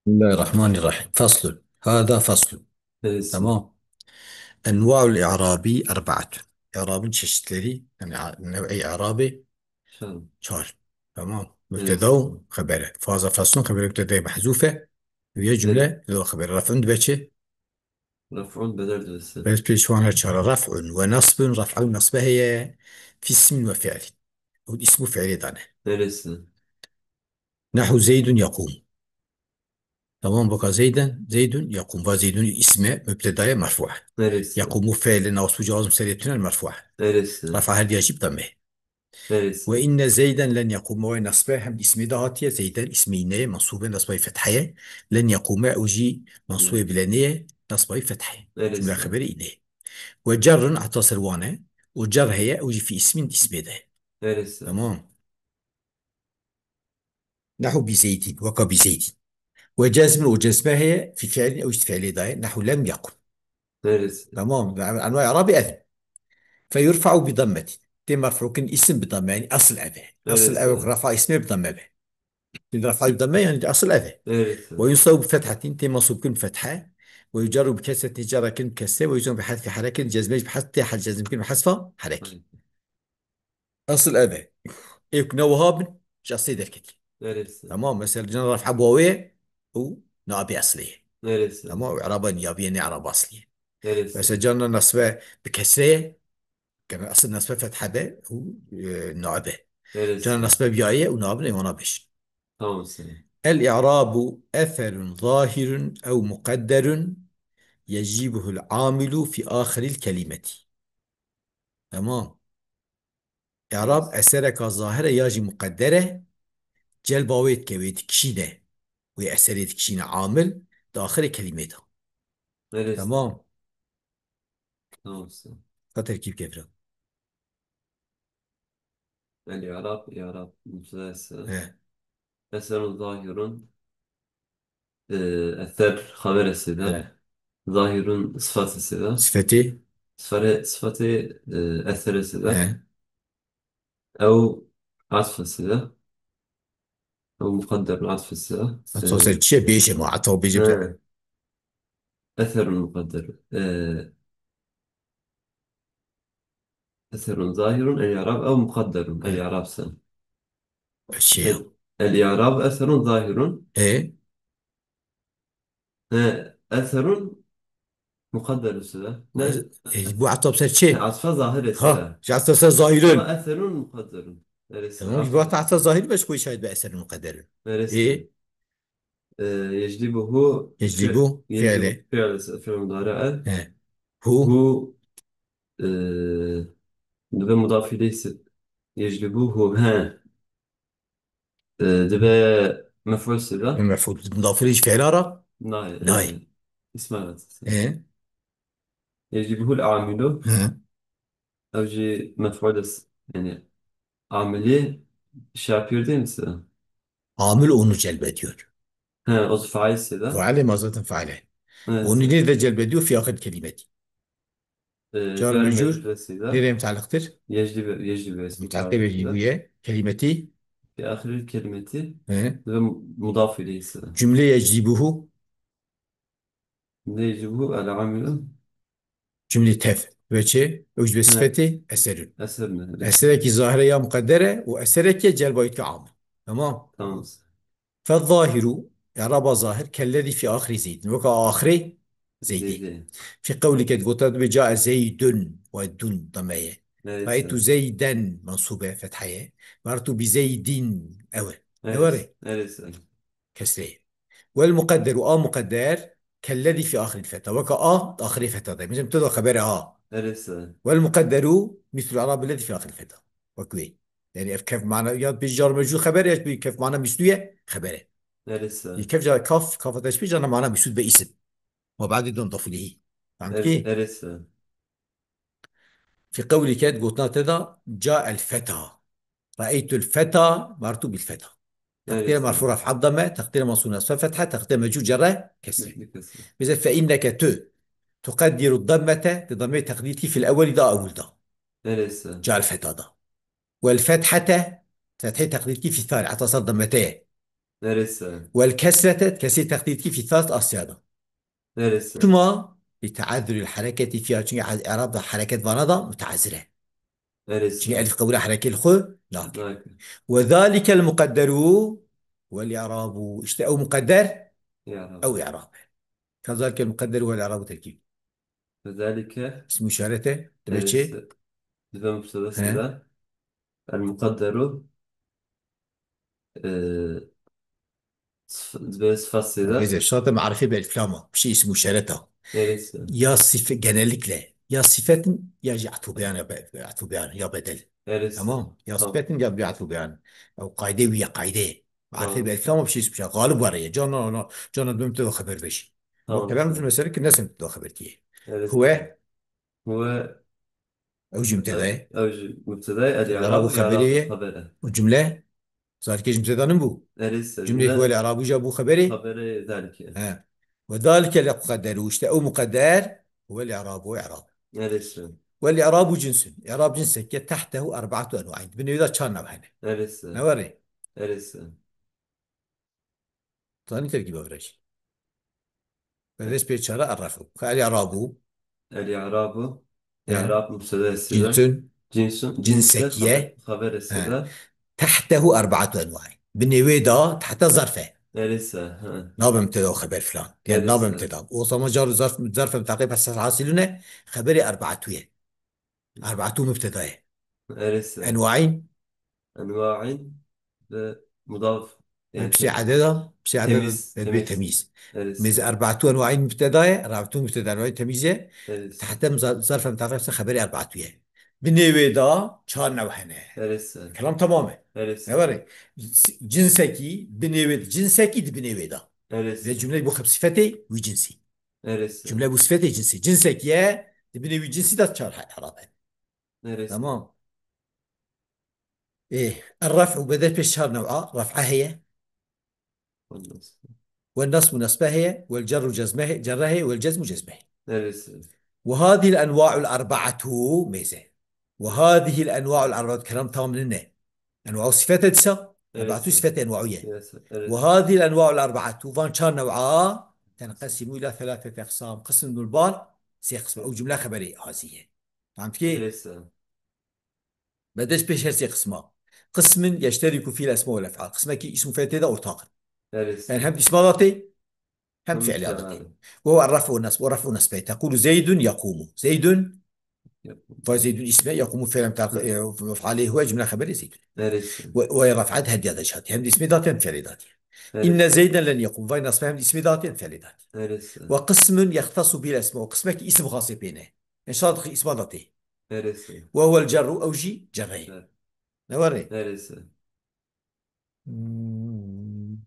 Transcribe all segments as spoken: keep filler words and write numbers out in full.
Bismillahirrahmanirrahim. Faslun. Hâzâ faslun. Tamam. Enva'ul i'rabi erba'atun. I'rabın çeşitleri, yani a-, nev'i i'rabi çar. Tamam. Mübteda û xebere. Faza faslun xebere mübtedayê mehzûfe. Ve cümle mübteda xebere. Raf'un dibe çi? Raf'un bedel dibe se. Bes pêşwan her çara. Raf'un ve nasbun. Raf'a û nasbe heye. Fi ismin ve fi'lin. Û ism û fi'lê dane. Nehu Zeydun yakum. Tamam, baka Zeyden, Zeydun yakum. Va Zeydun isme mübtedaya merfu. Yakumu fi'li nasbu cevazım serê tünel merfu. Rafa her diya jî bi dame. Ve inne Zeyden len yakume, ve nasbe hem ismi de hatiye. Zeyden ismi ineye, mansube nasbayı fethaye. Len yakume, o jî mansube bileneye, nasbayı fethaye. Cümle xeberi ineye. Ve cerrun ata serwane. O cer heye, o jî fi ismin ismi de. Tamam. Nehu bi Zeydin, weka bi Zeydin. Ve cezmin, o cezme heye, fi fiilin, ew jî fiilê daye, nehu lem yakun. Tamam, enwa i'rabî ev. Fe yurfa'u bi dammetin. Tê merfûkin isim bi damme, yani asıl ev e. Asıl ev rafa ismi bi damme be. Şimdi rafa bi damme yani asıl ev e. Ve yunsabu bi fethatin, tê mansûbkin bi fethe. Ve yucarru bi kesretin, carrakin bi kesre. Ve yuzmu bi hadfi harekin, cezmej bi hadfi, tê hal cezmkin bi hadfa harek. Asıl ev e. Êk ne wiha bin, ji eslê derketî. Tamam, mesela cana raf'a bi wawê û naibê eslê ye. Tamam, û i'raba niyabî ye, ne i'raba eslî ye. Mesela cana nasbe bi kesre ye, kena asıl nasbe fetha be û, e, naibe. Cana nasbe bi yayê û naib ne wana beş. Tamam, seni. El i'rabu eserun zahirun ew muqadderun yecibuhul amilu fi ahiril kelimeti. Tamam. Î'rab esereka zahir e ya jî muqedder e, celba wê dike, wê dikişîne, wê eserê dikişîne amil di axirê kelîmê de. Neresi? Tamam. Tamam, sağ ol. Ka terkîb kevra. El-i'rab, i'rab, mübteda ise. He. Eserun zahirun. E, eser xeber ese de. He. Zahirun sıfat ese de. Sıfeti? Sıfare-, sıfati, e, eser ese de. He. Ew atf ese de. Ew muqadderun atf ese de. Atf ese çi ye? Bêje ma, ata bêje. He. Eserun muqadder. E, eserun zahirun el-i'rab ew muqadderun. He. El-i'rab sen. Şey. El, el-i'rab eserun zahirun. E? He, eserun muqadderun size. Ne? E, bu atap ser çi? He, atfa zahir ese. Ha, ji atfa ser zahirun. Ama eserun muqadderun. Neresi? Tamam, ji bu atfa zahir beş koy şahit be eserun muqadderun. Neresi? E? E, yeclibuhu. Yeclibu, yeclibu fi'li. Fi'li, fi'l mudari'e. He. Hu. Hu, e, dibe mudaf ileyh se-, yeclibuhu, he. E, dibe mef'ul siga. Mef'ul. Mudaf ileyh fi'la ra? Nay. Nay. E, isma ra. E? Yeclibuhul amilu. He. Ev jî mef'ul es-, yani amili şey yapıyor değil mi size? Amil onu celbediyor. He, o fail size. Faile ma zaten faile. Evet. Onu nerede celbediyor? Fi ahir kelimeti. E, car mecrur. Nereye müteallıktır? Yecdi ve, yecdi ve. Müteallık ve yecdibuye. Kelimeti. Fi ahiril kelimeti. He. Ve mudaf ileyhi size. Cümle yecdibuhu. Yecdibuhu el-amilu. Cümle tef. Ve çi? Ew ji be sifetê eserun. Eserun, evet. Eserekî zahire ya muqeddere û eserekî celbayî dike amil. Tamam. Tamam. Fe zahiru, i'raba zahir, kellezî fi axirî Zeydin. Weka axirê Zeydî. Zeydî. Fi qewlike, di gota dibe ca Zeydun, we dun dameye. Evet. Ra'eytu Zeyden, mansube, fetheye. Marartu bi Zeydin, ew e. Evet. Ew e. Evet. Kesreyê. Wel muqedderu, a muqedder, kellezî fi axiril feta. Weka a, di axirê feta de. Mesela, tu da xebere a. Neresi? Wel muqedderu, mislul i'rabi lezî fi axiril feta. Wek wê. Yani ev kef mana, ya bir car mecrur xeber, ya bir kef mana misluye xebere. Neresi? Bir kef ca kaf, kafa teşbih cana mana misud be isim. Ma ba'di don dafulihi. Tamam ki? Neresi? Fi qewlike, gotina te da, ca el feta. Ra'eytul feta, martu bil feta. Teqdire merfu raf'a damme, teqdire mansub nasbe fethe, teqdire mecrur cerre kesre. Bize fe inneke tu. Tuqeddiru dammete, te damme teqdir ki fil ewweli da ewwel da. Neresi? Ca el feta da. Wel fethete, fethe teqdir ki fi thani, ata sar dammete ye. Neresi? Wel kesrete, kesrî teqdîr dikî fî thalît asya da. Neresi? Çima? Li teazuril hereketi fiha, çünkü i'rab da hereket vana da mutazir e. Neresi? Çünkü elif qebûla hereket li xwe nake. Nake. Ve zalikel muqedderu vel i'rabu. İşte ew muqedder, I'rab. Ew i'rab e. Kazalikel muqedderu vel i'rabu terkîb. Ve zalike. İsmu işarete. Demek ki. Neresi? Dibe mubtedası He. da. El muqedderu. Ee, sıf-, dibe sıfat sida. Neyse, şartı marife bi elif lam a. Bir şey ismu işareta. Neresi? Ya sife-, genellikle. Ya sifetin ya jî atfu beyan ya be-, atfu beyan ya bedel. Neresi? Tamam. Ya Tamam. sifetin ya bir atfu beyan. Ya kaide wî ya kaide. Marife Tamam. bi elif lam a bir şey ismu işareta. Galip var ya. Cana, cana dönüp de haber beş. Tamam. Bak, ben uzun mesele ki nesin de haber ki. Neresi? Huve. Huve. Ew jî mubteda ye. Ew jî mubteda ye, el I'rabu i'rab, xeberê i'rab ye. Xebere. Û cumle? Zarkê jî mubteda nîn bû. Erê se, Cumlê jumle huwe el i'rabu jî bû xeberê. Xeberê zalike. He. Ve zalike el muqedderu, işte ew muqedder, huwe el i'rabu, i'rab. Erê se. Wel i'rabu cinsun. I'rab cinsek ye, tehtehu erbaatu enwa'in. Binê wê de çar new hene. Erê se. Ne were? Erê se. Tanî terkîba vira jî. Ve dest pê çara erref'u. Ka el i'rabu. El i'rabu. He. I'rab mubteda sida. Cinsün. Cinsun. Cinsek ye. Xeber, xeber He. sida. Tehtehu erbaatu enwa'in. Binê wê da tehte zarf e. Erê se. He. Nabe mubteda û xeber filan. Yani Erê nabe se. mubteda. O zaman car zarf, zarf mutaqib hasas hasilune xeberi erbaatu ye. Erbaatu mubteda ye. Erê se. Enwa'in. Enwa'in ve mudaf. Yani Piştî te-, ededa, piştî ededa, temiz, ve bê temiz. temiz. Erê se. Mêz erbaatu enwa'in mubteda ye, erbaatu mubteda enwa'in temiz ye. Erê se. Tehte za-, zarf mutaqib se xeberê erbaatu ye. Binê wê da çar new hene. Erê se. Kelam tamam e. Erê se. Ne were? Cinsekî, binê wê, cinsekî di binê wê da. Erê se. Ve cumle bu xeb sifetê wî cinsî. Erê se. Cumle bu sifetê cinsî. Cinsek ye, di binê wî cinsî de çar he-, i'rab hene. Neresi? Tamam. Ê, el-ref'u bede pêş çar new'a. Ref'a heye. Ondan sonra. Ve nasbu nasbe heye. Vel cerru cezme he-, cerre heye. Vel cezmu cezme heye. Neresi? Ve hadihil enwa'ul erba'atu mêze. Ve hadihil enwa'ul erba'atu kelam tam nine. Enwa'u sifete disa. Neresi? Erba'atu sifete enwa'u ye. Neresi? Neresi? Ve hadihil enwa'ul erba'atu van çar new'a tenqesimu ila thelathete eqsam. Qism dulbar sê qism. Ew cumle xeberê hazî ye. Fehmtî? Leysa. Bedeş pêş her sê qisma. Qismin yeşteriku fîl esma wal ef'al. Qismekî îsm û fiil tê de ortaq in. Leysa. Yani hem îsma da tê, hem Hem fiilê da tê. fiil. Ve huwa ref û nasb, û ref û nasb. Tekulu Zeydun yakumu. Zeydun, Yakumu. Fa Zeydun isme, yakumu fiil mutaq-, e, mef'alê huwa cümle xeberê Zeydun. Leysa. Ve, ve raf'at her diya da şati. Hem de ismê da tê, hem fiilê da tê. Leysa. İnne Zeyden len yakum. Vay nasbe hem de ismê da tê, hem fiilê da tê. Leysa. Ve qismun yextasu bil esma. O qismekî îsm xasê pê ne. Înşallah îsma da tê. Neresi? Ve huwel cerru, ew jî cerre ye. Evet. Ne were? Neresi? Hmm.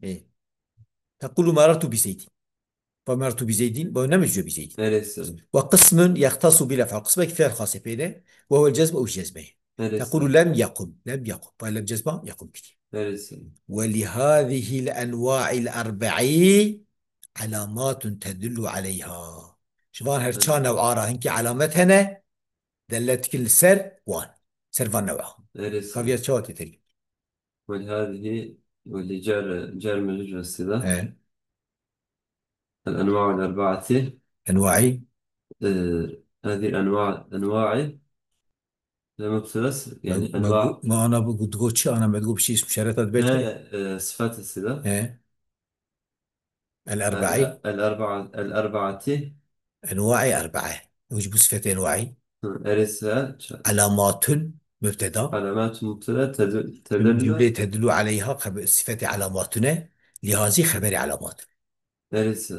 Ê. Tekulu merartu bi Zeydin. Ve merartu bi Zeydin, ve ne meccu bi Zeydin. Neresi? Ve qismun yextasu bil ef'al. Qismekî fiil xasê pê ne. Ve huwel cezm, ew jezme ye. Neresi? Tekulu lem yakum. Lem yakum. Ve lem cezma yakum pîtî. Neresi? Ve li hazihil enwa'il erbe'i alamatun tedullu aleyha. Ji van her çar Evet. new'a ra hinkî alamet hene, delalet dikin li ser wan. Ser van new'a. Neresi? Kaviya çawa tê terî? Ve li hazihi ve li cer, cer mecrur sida. He. El enwa'ul erba'ati. Enwa'i. Ee, hadi enwa, enwa'i. Ve mubtedas, yani Me, enwa. Me, me ana bu, bu, bu çi ana me bu bir şey ismi işareta de belki. He, e, sıfat sida. He. El erba'i. El, el erba'a, el erba'ati. Enwa'i erba'a. Ew jî bu sifetê enwa'i. Hı, erê se, ça- Alamatun mübteda. Alamatun mübteda, tedü-, tedüllü. Cümle tedullu aleyha xebe-, sifetê alamatune. Lihazî xeberê alamatun. Erê se.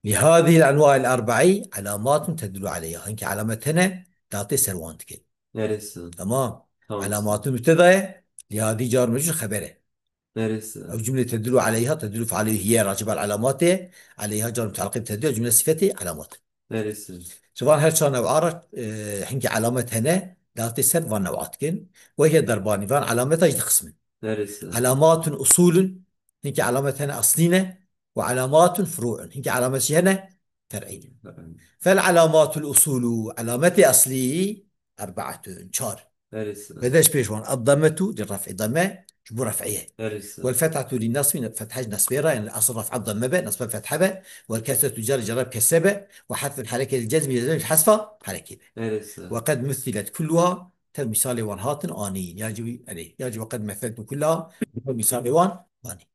Lihazî enwa'il erba'i alamatun tedullu aleyha. Hinkî alamet hene, datê ser wan dikin. Erê se. Tamam. Tamam. Alamatun mübteda ye. Lihazî car mecrur xebere. Neresi? Ew cümle tedullu aleyha, tedullu fiilê hiye racibal alamate, aleyha car mutaqib tedullu, cümle sifetê alamat. Neresi? Ji van her çar new'a ra, e, hinkî alamet hene, datê ser van new'a dikin. Ve hiye derbani, van alameta jî di qismin. Neresi? Alamatun usulun, hinkî alamet hene aslî ne, ve alamatun furu'un, hinkî alamet jî hene, Fer'î. Fel alamatul usulu, alametê eslî, erbaetun, çar. Neresi? Bedeş pêş wan, ad-dammetu, li ref'î damme, ji bo ref'ê ye. Neresi? Wel fethatu li nasbi, fethe ji nasbê re, yani asıl raf'a damme be, nasba fethe be, wel kesretu cer, cerre kesre be, ve hasful hareke li cezmi, cezmi ji hasfa hareke be. Neresi? Ve qed müssilet kulluha, tev misalê wan hatin anîn. Ya jî, erê, ya jî ve qed meseltu kullaha, tev misalê wan anîn.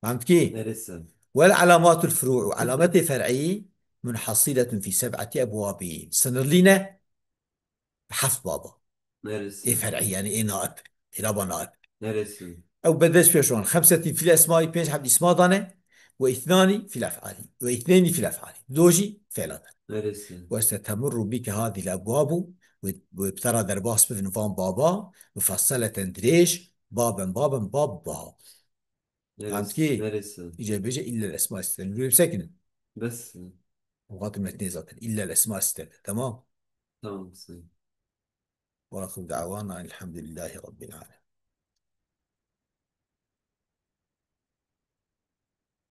Fehmtkî? Neresi? Wel alamatul furu'u, alametê fer'î, munhasiletun fi seb'ati ebwabîn. Sınırlı ne? Heft baba. Neresi? Ê fer'î, yani ê naib. Ê laba naib. Neresi? Ew bedeş pêş wan. Xemsetin fil esmaî, pênc heb isma dane. Ve ithnani fil ef'ali. Ve ithneyni fil ef'ali. Do jî fela dane. Neresi? Ve setemurru bike hadil ebwabu. Ve, ve bi te re derbas bibin van baba. Mufasseleten dirêj. Baben, baben, bab, bab. Neresi? Fehmtkî? Neresi? Îce bêje illa esma site. Nûrê bisekinin. Bes. Lügat-ı metnê zaten. İllel esma sitede. Tamam. Tamam, sağ ol. Ve ahiru da'wana elhamdülillahi rabbil alemin.